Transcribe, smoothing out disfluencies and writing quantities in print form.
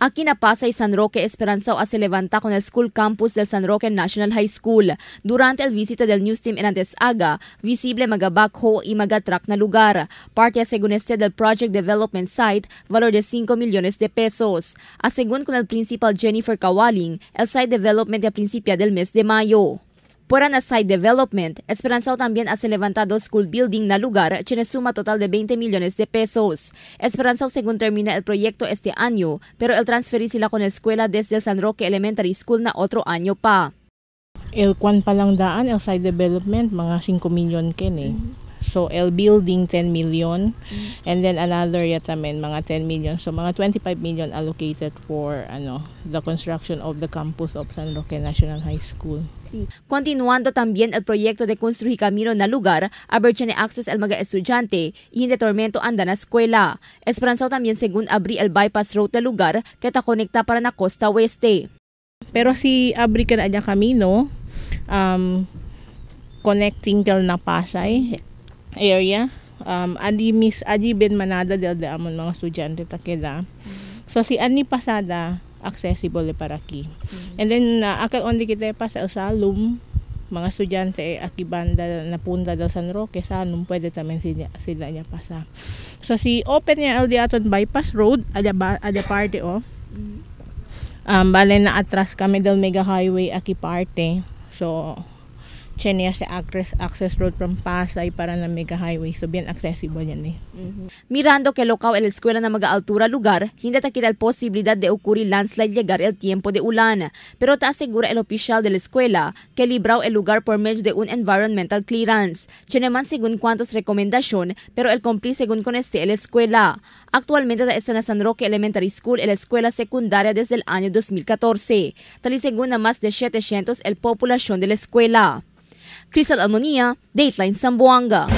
Aquí na Pasay San Roque Esperanzao a se levanta con el School Campus del San Roque National High School. Durante el visita del News Team en antes aga, visible mga backhoe y mga truck na lugar. Parte según este del Project Development Site, valor de 5 millones de pesos. A según con el principal Jennifer Kawaling, el site development a principio del mes de mayo. Por na site development, Esperanzao también hace levantado school building na lugar, tiene suma total de 20 millones de pesos. Esperanzao según termina el proyecto este año, pero el transferir sila con la escuela desde el San Roque Elementary School na otro año pa. El kwan pa lang daan, el site development, mga 5 million ken eh. So, el building 10 million, and then another yata men, mga 10 million. So, mga 25 million allocated for the construction of the campus of San Roque National High School. Sí. Continuando también el proyecto de construir camino na lugar, aber tiene acceso al mga estudiante y hindi tormento anda na escuela. Esperanzao también según abri el bypass road na lugar que ta conecta para na costa oeste. Pero si abri ka na adya camino, connecting kel na Pasay area, adi mis adi ben manada del de amon mga estudyante takeda. So si ani pasada accessible para aquí. And then akal only kita pa sa Salum, mga estudyante aki banda na punta del San Roque, Salum pwede tamen sila niya pasa. So si open niya el diaton bypass road adya ba, adya parte oh. Bale na atras kami del mega highway aki parte. So niya si access road from Pasay para na mega highway. So bien accessible yan eh. Mirando que local el escuela na mga altura lugar, hindi ta kita el posibilidad de ocurrir landslide llegar el tiempo de ulan. Pero ta asegura el oficial de la escuela que librao el lugar por medio de un environmental clearance. Cheneman según cuantos recomendación, pero el cumplir según con este el escuela. Actualmente ta está na San Roque Elementary School el escuela secundaria desde el año 2014. Tal y según na más de 700 el población de la escuela. Crystal Almonia, Dateline Zamboanga.